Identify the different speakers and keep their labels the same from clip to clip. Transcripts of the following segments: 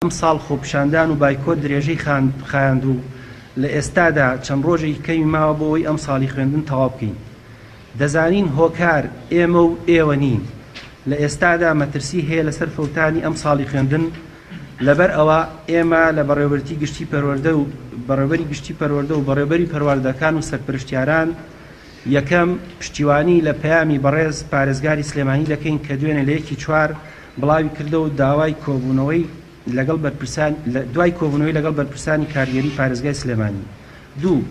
Speaker 1: ئەمساڵ خۆپیشاندان و بایکۆت درێژەی خایاند و لە ئێستادا چەند ڕۆژێکی کەمی ماوە بۆ ئەوەی ئەمساڵی خوێندن تەواو بکەین. دەزانین هۆکار ئێمە و ئێوە نین. لە ئێستادا مەترسی هەیە لەسەر فەوتانی ئەمساڵی خوێندن، لەبەر ئەوە ئێمە لە بەڕێوەبەرێتی گشتی پەروەردە و بەڕێوەبەری گشتی پەروەردە و بەڕێوەبەری پەرواردەکان و سەرپەرشتیاران یەکەم، پشتیوانی لە پەیامی بەڕێز پارێزگاری سلێمانی دەکەین کە دوێنێ لە یەکی چوار بڵاوی کردەوە و داوای کۆبوونەوەی لەگەڵ بەرپرسان دوای کۆبوونەوەی لەگەڵ بەرپرسانی کارگێری پارێزگای سلێمانی. دوو،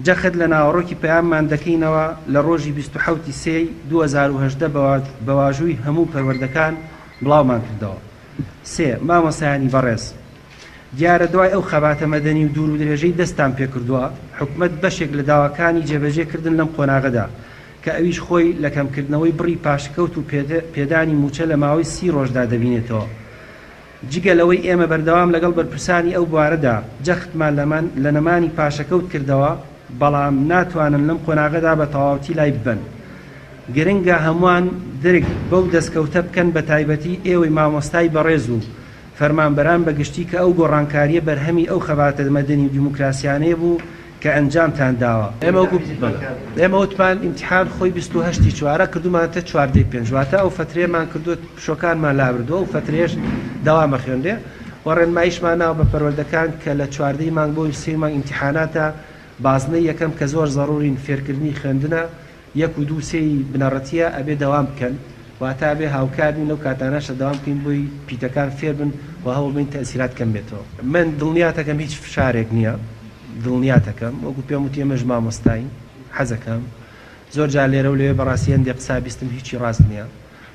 Speaker 1: جەخت لە ناوەڕۆکی پەیاممان دەکەینەوە لە ڕۆژی 27 ی سێی 2018 بە واژووی هەموو پەروەردەکان بڵاومان کردەوە. سێ، مامۆستایانی بەڕێز، دیارە دوای ئەو خەباتە مەدەنی و دوور و درێژەی دەستتان پێکردووە، حکومەت بەشێک لە داواکانی جێبەجێ کردن لەم قۆناغەدا، کە ئەویش خۆی لە کەمکردنەوەی بڕی پاشەکەوت و پێدانی مووچە لە ماوەی سی ڕۆژدا دەبینێتەوە. جگە لەوەی ئێمە بەردەوام لەگەڵ بەرپرسانی ئەو بوارەدا جەختمان لە نەمانی پاشەکەوت کردەوە، بەڵام ناتوانن لەم قۆناغەدا بە تەواوەتی لای ببەن. گرنگە هەمووان درک بەو دەستکەوتە بکەن بەتایبەتی ئێوەی مامۆستای بەڕێز و فەرمانبەران بە گشتی کە ئەو گۆڕانکارییە بەرهەمی ئەو خەباتە مەدەنی و دیموکراسیانەیە بوو کە ئەنجامتان داوە. ئێمە وەکو بەڵێ ئێمە وتمان ئیمتیحان خۆی 28 ی چوارە کردوومانەتە 14 ی پێنج واتە ئەو فەترەیەمان کردووە پشۆکانمان لابردووە ئەو فەترەیەش دەوام ئەخوێنرێ و ڕێنماییشمان ناوە بە پەروەردەکان کە لە 14 ی مانگ بۆ سێ مانگ ئیمتیحاناتە بازنەی یەکەم کە زۆر زەڕوورین فێرکردنی خوێندنە یەک و دوو سێی بنەڕەتیە ئەبێ دەوام بکەن واتە ئەبێ هاوکار بین لەو کاتانەشە دەوام بکەین بۆی پیتەکان فێر بن و هەوڵ بەین تەئسیرات کەم بێتەوە. من دڵنیاتەکەم هیچ فشارێک نیە دڵنیاتەکەم وەکو پێم وتی ئێمەش مامۆستاین حەزەکەم زۆر جار لێرە و لەوێ بەڕاستی هەندێ قسە بیستم هیچی ڕاست نیە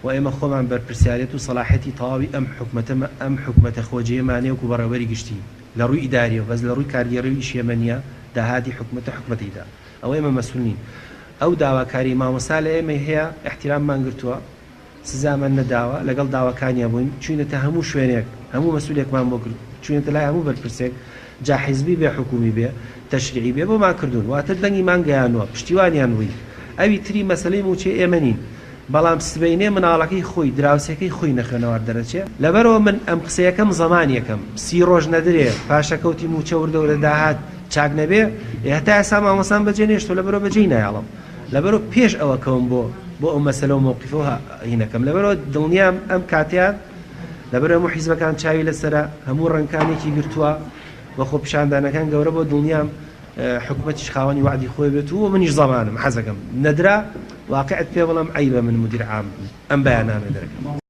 Speaker 1: و ئێمە خۆمان بەرپرسیارێت و سەڵاحیەتی تەواوی ئەم حکومەتە ئەم حکومەتە خۆجێیەمانەیە وەکو بەڕێوەبەری گشتی لە ڕووی ئیداریەوە بەس لە ڕووی کارگێڕی و ئیشی ئێمە نیە داهاتی حکومەتە حکومەت ئەیدا ئەوە ئێمە مەسول نین ئەو داواکاریەی مامۆستا لە ئێمەی هەیە ئیحتیراممان گرتووە سزامان نەداوە لەگەڵ داواکانیا بووین چوینەتە هەموو شوێنێک هەموو مەسولێکمان بۆ کرد چوینەتە لای هەموو بەرپرسێک جا حیزبی بێ حکومی بێ تەشریعی بێ بۆمان کردوون واتە دەنگیمان گەیانووە پشتیوانیان بووین ئەوی تری مەسەلەی مووچەی ئێمە نین بەڵام سبەینێ مناڵەکەی خۆی دراوسێکەی خۆی نەخوێنەوار دەرەچێ لەبەرئەوە من ئەم قسەیەکەم زەمانیەکەم سی ڕۆژ نەدرێ پاشەکەوتی مووچە وردە وردە داهات چاک نەبێ ئێ هەتا ئێستا مامۆستام بەجێ نێشتوە لەبەرئەوە بەجێی نایەڵم لەبەرئەوە پێش ئەوە کەوم بۆ بۆ ئەو مەسەلە و مەوقیفەوە هینەکەم لەبەرئەوە دڵنیام ئەم کاتەیان لەبەرئەوە هەموو حیزبەکان چاوی لەسەرە هەموو ڕەنگکانێکی گرتووە و خۆپیشاندانەکان گەورە بۆ دڵنیام حکومەتیش خاوەنی وەعدی خۆی بێت و منیش زەمانم حەزەکەم نەدرا واقعت پێ بڵێم عەیبە من مدیر عام بم ئەم بەیاننامە دەرەکەم.